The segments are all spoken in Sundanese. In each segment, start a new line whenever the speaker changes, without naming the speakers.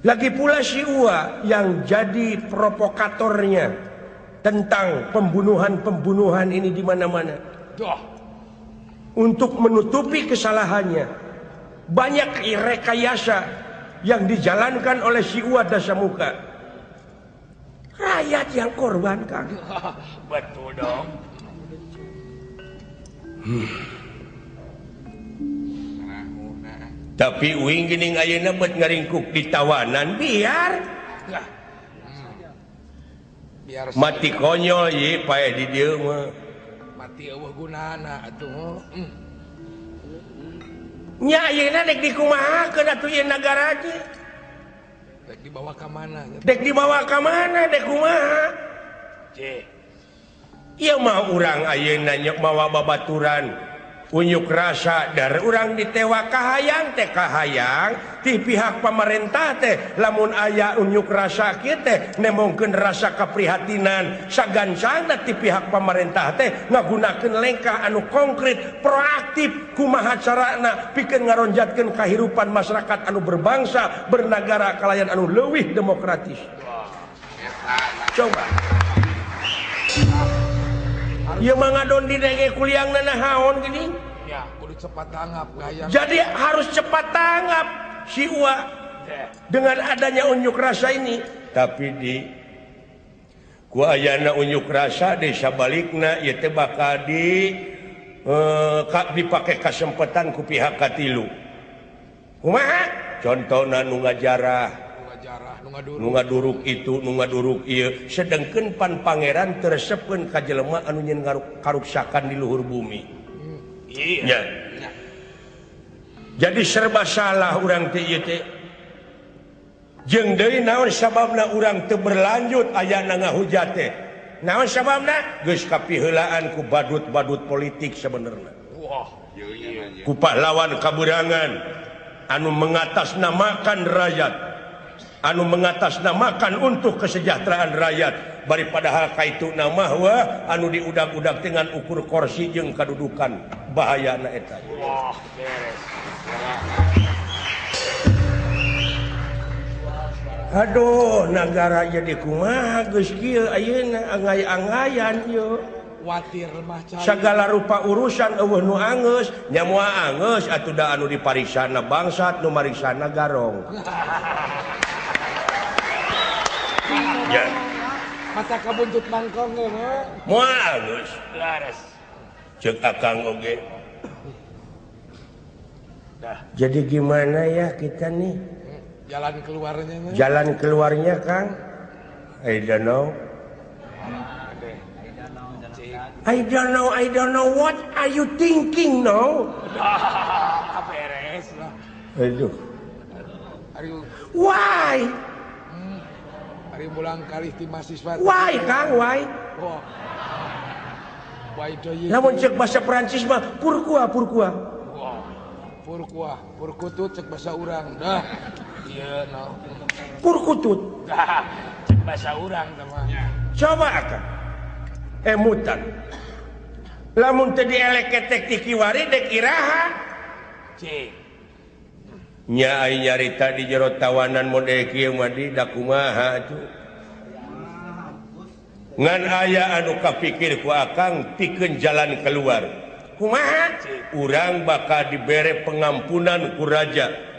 Lagi pula si Uwa yang jadi provokatornya tentang pembunuhan-pembunuhan ini di mana-mana. Untuk menutupi kesalahannya, banyak rekayasa yang dijalankan oleh si Uwa Dasamuka. Rakyat yang korban, Kang.
Betul dong.
Tapi uing geuning ayeuna bet ngaringkuk di tawanan biar.
Biar
mati konyol ye pae di dieu mah.
Mati eueuh gunana atuh.
Nya ayeuna dek dikumahakeun atuh ieu nagara teh.
Dek dibawa ka mana?
Dek dibawa ka mana? Dek kumaha?
Cek.
Ieu mah urang ayeuna nyok mawa babaturan unjuk rasa dar urang ditewa kahayang teh kahayang ti pihak pamarentah teh lamun aya unjuk rasa kieu teh nemongkeun rasa kaprihatinan sagancangna ti pihak pamarentah teh ngagunakeun lengkah anu konkret proaktif kumaha carana pikeun ngaronjatkeun kahirupan masyarakat anu berbangsa bernagara kalayan anu leuwih demokratis. Coba ieu mah ngadon di denge kuliangna naon geuning.
Ya, kudu cepat tanggap gaya.
Jadi harus cepat tanggap si Uwa dengan adanya unjuk rasa ini. Tapi di ku ayana unjuk rasa desa balikna ieu teh bakal di dipake kasempatan ku pihak katilu. Kumaha? Contona nu ngajarah, nu ngaduruk itu, nu ngaduruk ieu, sedengkeun pan pangeran teresepkeun ka jelema anu nyeun karuksakan di luhur bumi. Iya. Jadi serba salah urang teh ieu teh. Jeung deui naon sababna urang teu berlanjut ayana ngahujat teh? Naon sababna? Geus kapiheulaan ku badut-badut politik sebenarna. Ku pahlawan kaburangan anu mengatasnamakan rakyat, anu mengatasnamakan untuk kesejahteraan rakyat, bari padahal kaitu nama wah anu diudag-udag dengan ukur kursi jeung kadudukan bahayana eta.
Wah, beres.
Aduh, nagara jadi kumaha geus kieu ayeuna angay-angayan ieu.
Watir mah cai.
Sagala rupa urusan eueuh nu angeus, nya moal angeus atuh da anu dipariksana bangsat nu mariksana garong. Ya.
Mata kabuntut mangkong ge mah.
Moal angeus.
Lares.
Ceuk akang oge. Dah. Jadi gimana ya kita nih?
Jalan keluarnya mah.
Jalan keluarnya, Kang? I don't know. I don't know what are you thinking now?
Beres lah.
Aduh. Why?
Hari mulang kali ti mahasiswa.
Why, Kang? Why?
Oh. Why do you?
Lamun cek bahasa Perancis mah pourquoi, pourquoi.
Wah. Pourquoi, pourkutut cek bahasa urang. Dah. Iya, no.
Pourkutut.
Dah, cek bahasa urang sama.
Coba akang. Emutan. Lamun teu dieleketek ti kiwari dek iraha.
Cik.
Nya ai nyarita di jero tawanan model kieu mah di da kumaha atuh. Ngan aya anu kapikir ku akang pikeun jalan keluar. Kumaha? Urang bakal dibere pengampunan ku raja.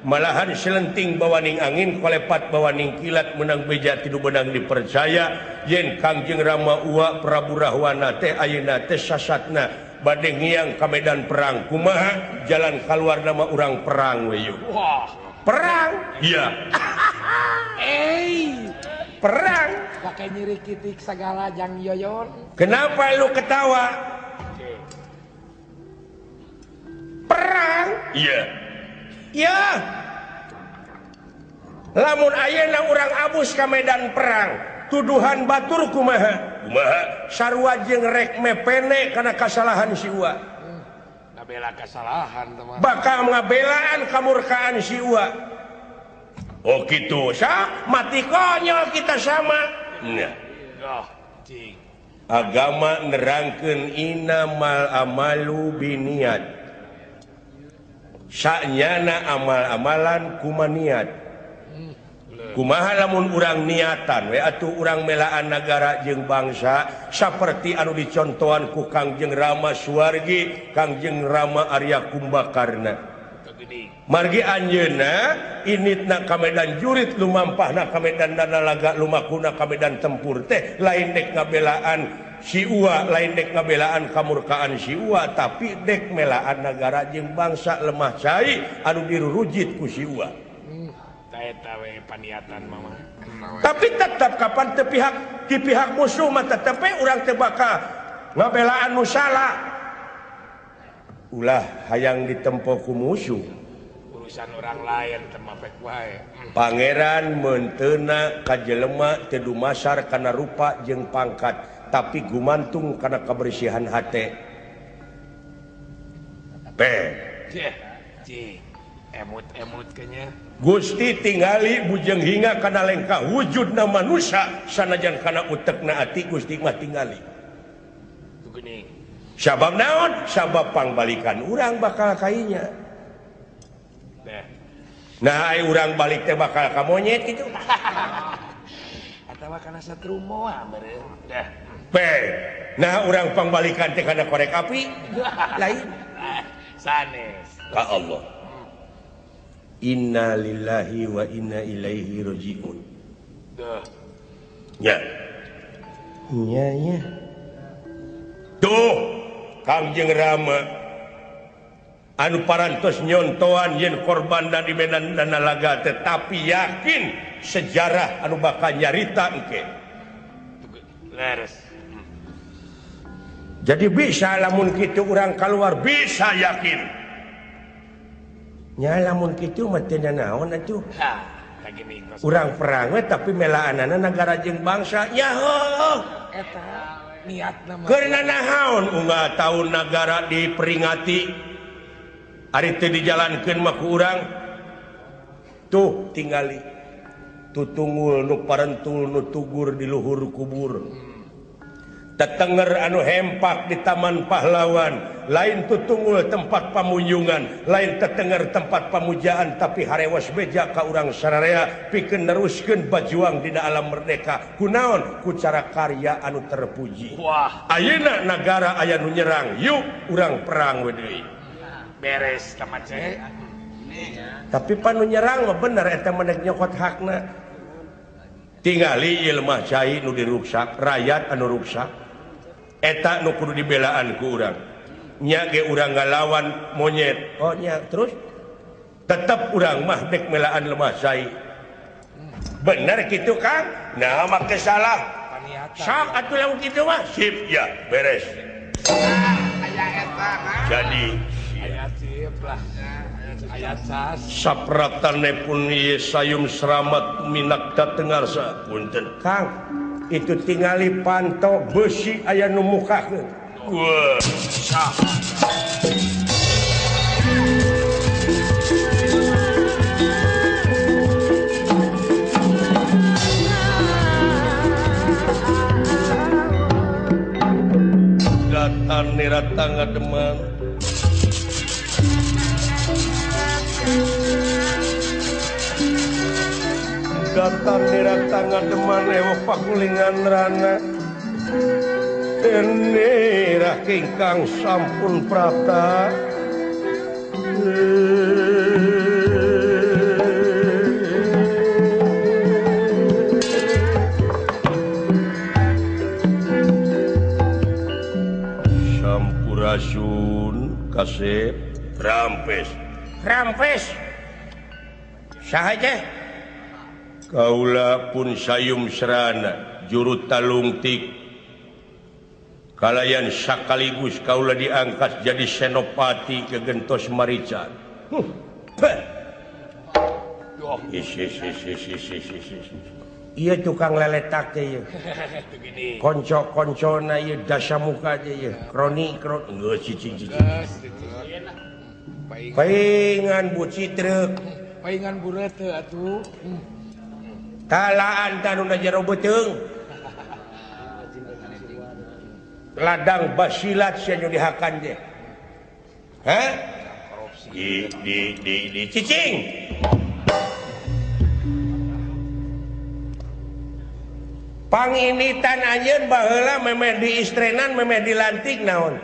Malahan selenting bawaning angin kolepat bawaning kilat menang beja tidu benang dipercaya yen Kangjeng Rama Uwa Prabu Rahwana teh ayeuna teh sasatna bade ngiang ka medan perang. Kumaha jalan keluar nama urang perang we yeuh.
Wah,
perang. Iya. Perang
pakai nyiri kitik segala jang yoyon.
Kenapa lu ketawa? Perang. Iya. Ya. Lamun ayeuna urang abus ka medan perang, tuduhan batur kumaha? Kumaha? Sarua jeung rek mepene kana kasalahan si Uwa.
Ngabela kasalahan teman.
Bakal ngabelaan kamurkaan si Uwa. Oh gitu, sa mati konyol kita sama. Nah.
Oh, cing.
Agama nerangkeun innamal amalu biniat. Sanyana amal-amalan kumaniat. Kumaha lamun urang niatan we atuh urang melaan nagara jeung bangsa saperti anu dicontohan ku Kangjeng Rama Suwargi, Kangjeng Rama Arya Kumbakarna. Margi anjeunna initna ka medan jurit lumampahna ka medan danalaga lumakuna ka medan tempur teh lain dek ngabelaan si Uwa, lain dek ngabelaan kamurkaan si Uwa, tapi dek melaan nagara jeung bangsa lemah cai anu dirurujit ku si Uwa.
Eta we paniatan mama.
Tapi tetap kapan teu pihak di pihak musuh mah tetep we urang teu bakal ngabelaan nu salah. Ulah hayang ditempo ku musuh.
Urusan orang lain teu mapek wae.
Pangeran meunteuna ka jelema teu dumasar kana rupa jeung pangkat, tapi gumantung kana kebersihan hate. Pe.
Emut-emut kayaknya.
Gusti tingali bujeng hinga kana lengkah wujudna manusia sanajan kana utekna ati Gusti mah tingali. Sabab naon? Sabab pangbalikan urang bakal kainya. Nah, ai urang balik teh bakal ka monyet kitu.
Atawa kana satrumo meureun. Dah.
Pe. Nah, urang pangbalikan teh kana korek api. Lain.
Sanes.
Ka Allah. Inna lillahi wa inna ilaihi rajiun.
Duh.
Ya. Nya nya. Tuh, Kangjeng Rama anu parantos nyontoan yen korban di medan danalaga tetapi yakin sejarah anu bakal nyarita engke.
Leres.
Jadi bisa lamun kitu urang keluar bisa yakin. Nya lamun kitu mah teu nanaon atuh. Urang perang we tapi melaanana nagara jeung bangsa. Ya heuh.
Eta niatna mah.
Keur nanaon unggal taun nagara diperingati. Ari teu dijalankeun mah ku urang. Tuh tingali. Tutungul nu parentul nu tugur di luhur kubur. Tetenger anu hempak di Taman Pahlawan, lain tutungul tempat pamunjungan, lain tetenger tempat pamujaan, tapi harewas beja ka urang sararea pikeun neruskeun bajuang dina alam merdeka. Kunaon? Ku cara karya anu terpuji.
Wah,
ayeuna nagara aya nu nyerang, yuk urang perang we deui.
Beres tamace.
Tapi panu nyerang mah bener eta mah dek nyokot hakna. Tingali ieu lemah cai nu diruksak, rakyat anu ruksak. Eta nu kudu dibelaan ku urang. Nya ge urang ngalawan monyet. Oh nya, terus tetep urang mah dek melaan lemah cai. Bener kitu Kang? Nah make salah. Sok atuh lamun kitu mah sip ya, beres. Jadi
ayat sip lah. Ayat sas.
Sapratane pun ieu sayum seramat minak datengarsa punten Kang. Itu tingali panto besi aya nu mukakeun. Wah, sah. Datan nirata ngademan. Datan nirata ngademan ewa pakulingan rana. Tenirah kingkang sampun prapta. Sampurasun kasep rampes. Rampes. Saha teh? Kaula pun sayum serana juru talungtik kalayan sakaligus kaula diangkat jadi senopati ke gentos marica. Iya tukang leletak teh ieu. Konco-koncona ieu dasamuka teh ieu. Kroni kroni geus cicing cicing. Paingan bu citreuk.
Paingan buret teu atuh.
Talaan tanu na jero beuteung. Ladang basilat sia nu dihakan teh. Hah? Di di di di cicing. Panginitan anjeun baheula memeh diistrenan memeh dilantik naon?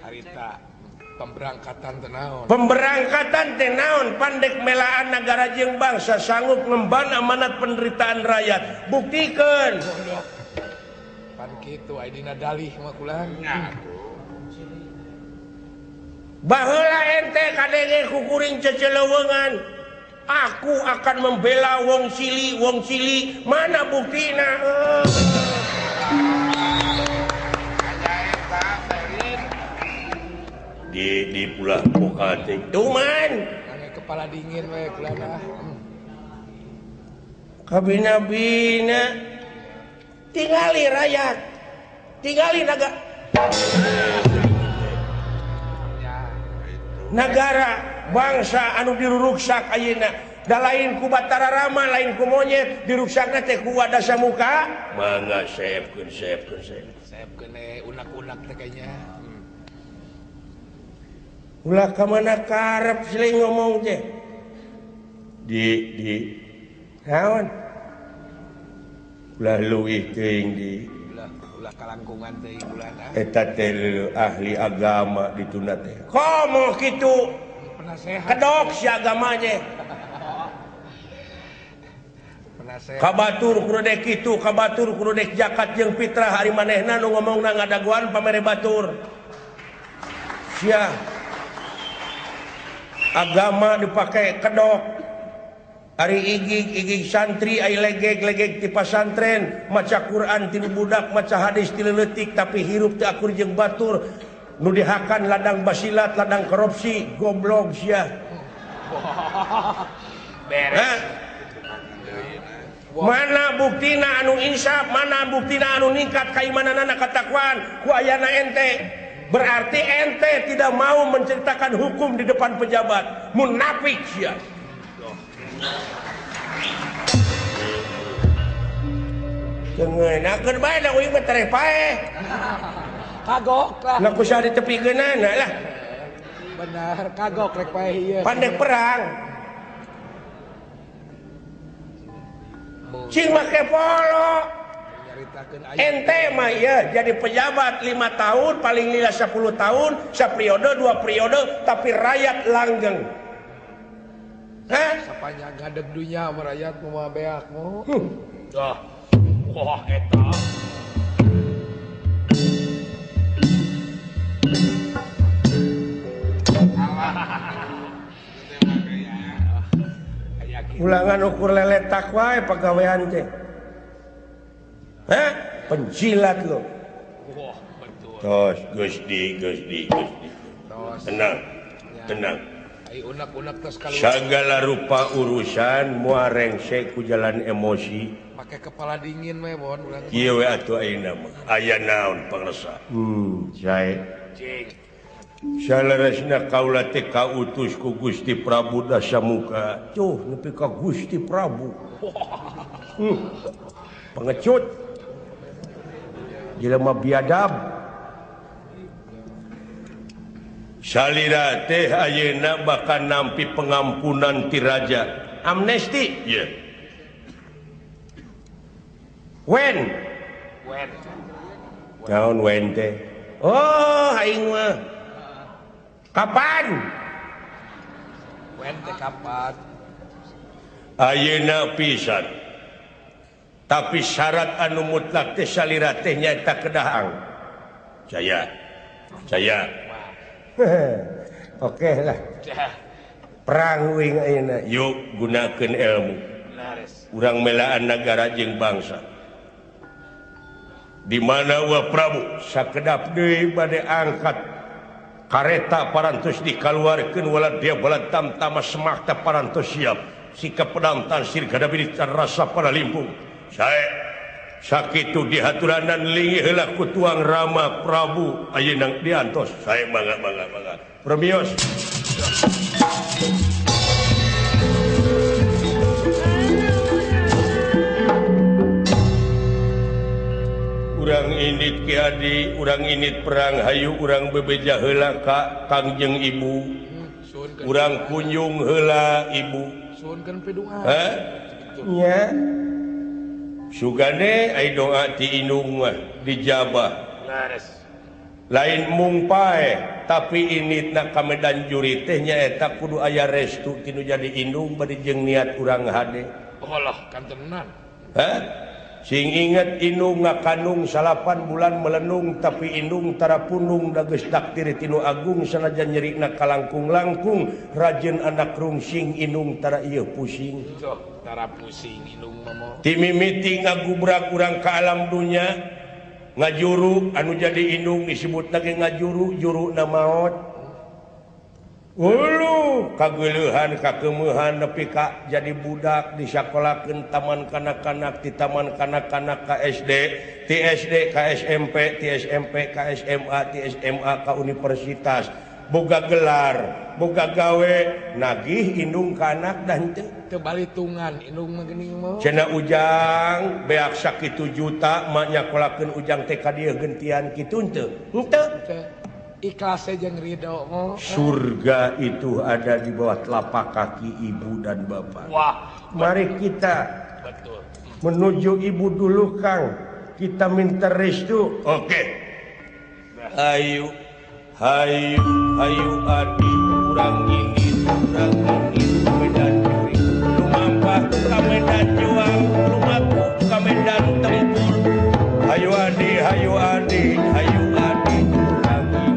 Harita pemberangkatan teh naon?
Pemberangkatan teh naon? Pandek melaan nagara jeung bangsa sanggup ngemban amanat penderitaan rakyat. Buktikeun.
Pan kitu aya dina dalih mah kulang.
Baheula ente kadenge ku kuring ceceleuweungan. Aku akan membela wong sili, wong sili. Mana buktina? Di pulah muka teh. Tuman.
Kepala dingin we kulana.
Kabina-bina. Tingali rakyat. Tingali naga. Nagara bangsa anu diruruksak ayeuna da lain ku Batara Rama lain ku monyet diruksakna teh ku Dasa Muka mangga seepkeun seepkeun
seepkeun unak-unak teh kayaknya.
Ulah ka mana karep siling ngomong teh di naon ulah leuwih teuing di
ulah kalangkungan teh ulah
eta teh ahli agama dituna teh komo kitu kedok si agamanya. Kabatur kudu kitu, kabatur kudu zakat jeung fitrah ari manehna nu ngomongna ngadaguan pamere batur. Sia. Agama dipake kedok. Ari igig-igig santri ai legeg-legeg ti pasantren, maca Quran ti budak, maca hadis ti leutik tapi hirup teu akur jeung batur. Nu dihakan ladang basilat, ladang korupsi, goblok sia.
Beres.
Mana buktina anu insaf, mana buktina anu ningkat kaimananana katakwaan ku ayana ente. Berarti ente tidak mau menceritakan hukum di depan pejabat. Munafik sia. Tengeunakeun bae da uing mah tereh paeh.
Kagok lah.
Lah ku saha ditepikeunana lah.
Benar, kagok rek paeh ieu.
Pandek perang. Cing make polo. Ente mah ieu jadi pejabat 5 tahun, paling lila 10 tahun, saperiode 2 periode, tapi rakyat langgeng. Hah?
Sapanjang ngadeg dunya mah rakyat kumaha beak mu. Dah. Wah eta.
Ulangan ukur leletak wae pagawean teh. Hah? Penjilat lo.
Wah, betul.
Tos, geus di, geus di, geus di. Tenang. Tenang.
Ai unak-unak tos kaluar.
Sagala rupa urusan moal rengse ku jalan emosi.
Make kepala dingin we bon urang.
Kieu we atuh ayeuna mah. Aya naon pangresa? Jae.
Cing.
Saleresna kaula teh kautus ku Gusti Prabu Dasamuka. Tuh nepi ka Gusti Prabu. Pengecut. Jelema biadab. Salira teh ayeuna bakal nampi pengampunan ti raja. Amnesti. Ye. Yeah. Wen.
Wen.
Naon wen teh? Oh, aing mah. Kapan?
Wen teh kapan?
Ayeuna pisan. Tapi syarat anu mutlak teh salira teh nyaeta kedah. Jaya. Jaya. Oke lah. Perang uing ayeuna. Yuk gunakeun ilmu. Urang melaan nagara jeung bangsa. Di mana Wa Prabu sakedap deui bade angkat kareta parantos dikaluarkeun wala dia bala tamtama semakta parantos siap sikap pedang tansir gada biritan rasa pada limpung. Sae sakitu dihaturanan linggih heula ku tuang Rama Prabu ayeuna diantos. Sae mangga mangga mangga. Permios. Urang indit Ki Adi, urang indit perang hayu urang bebeja heula ka Kangjeng Ibu. Urang kunjung heula Ibu.
Suhunkeun pidungan.
Hah? Nya. Sugane ai doa ti indung mah dijabah. Lain mung pae tapi initna ka Medan Juri teh nyaeta kudu aya restu tinu jadi indung bari jeung niat urang hade.
Allah kantenan.
Hah? Sing inget indung ngakandung 9 bulan melenung tapi indung tara pundung da geus takdir tinu agung sanajan nyerina kalangkung-langkung rajin anak rungsing indung tara ieu pusing.
Tara pusing indung mah.
Ti mimiti ngagubrak urang ka alam dunya ngajuru anu jadi indung disebut lagi ngajuru juruna maot. Ulu kageuleuhan kakeumehan nepi ka jadi budak disakolakeun taman kanak-kanak di taman kanak-kanak ka SD, ti SD ka SMP, ti SMP ka SMA, ti SMA ka universitas. Boga gelar, boga gawe, nagih indung ka anak dah henteu.
Teu balitungan indung mah geuning mah.
Cenah ujang beak sakitu juta mak nyakolakeun ujang teh ka dieu gentian kitu henteu. Henteu.
Ikhlas jeung ridho mah.
Surga itu ada di bawah telapak kaki ibu dan bapak.
Wah,
mari kita
betul
menuju ibu dulu Kang. Kita minta restu. Oke. Ayo, hayu, hayu adi urang ini, urang ini Medan Juri. Lumampah ka Medan Juang, lumaku ka Medan Tempur. Hayu adi, hayu adi, hayu adi urang ini.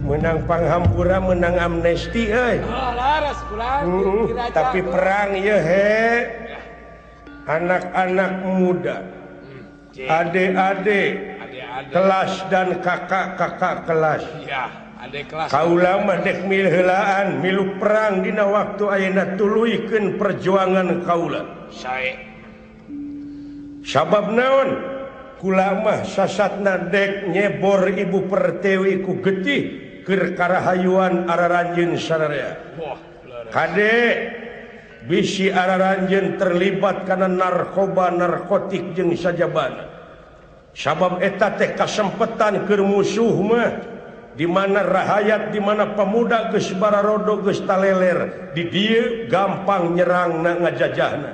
Menang panghampura, menang amnesti euy.
Oh, laras kurang.
Tapi perang ye he. Anak-anak muda, adik-adik kelas dan kakak-kakak kelas.
Ya, adik kelas.
Kaula mah dek milheulaan milu perang dina waktu ayeuna tuluykeun perjuangan kaula.
Sae.
Sabab naon? Kula mah sasatna dek nyebor Ibu Pertiwi ku getih keur karahayuan araranjeun sararea. Kade bisi araranjeun terlibat kana narkoba narkotik jeung sajabana. Sabab eta teh kasempetan keur musuh mah di mana rahayat di mana pemuda geus bararodo geus taleler di dieu gampang nyerangna ngajajahna.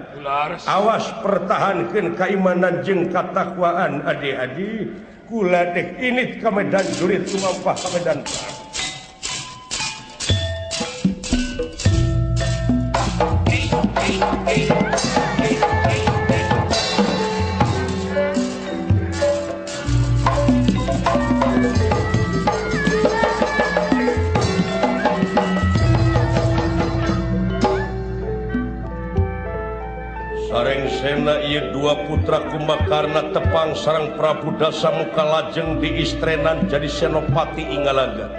Awas pertahankeun keimanan jeung katakwaan adik-adik. Kula dek init ka Medan Jurit sumampah ka Medan Perang. Sarengsena ieu dua putra Kumbakarna tepang sareng Prabu Dasamuka lajeng diistrenan jadi senopati Ingalaga.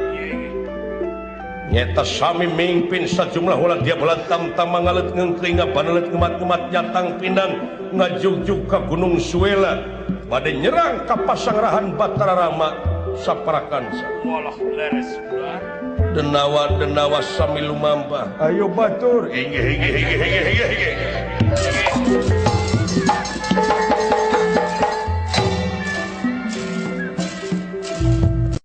Nyeta sami mimpin sajumlah ulah dia belantam tamang ngalet ngeungkeung ngabanelet ngemat-ngemat nyatang pindang ngajugjug ka Gunung Suela bade nyerang ka pasangrahan Batara Rama saparakansa.
Walah leres bulan.
Denawa denawa sami lumampah. Ayo batur. Inggih inggih inggih inggih inggih.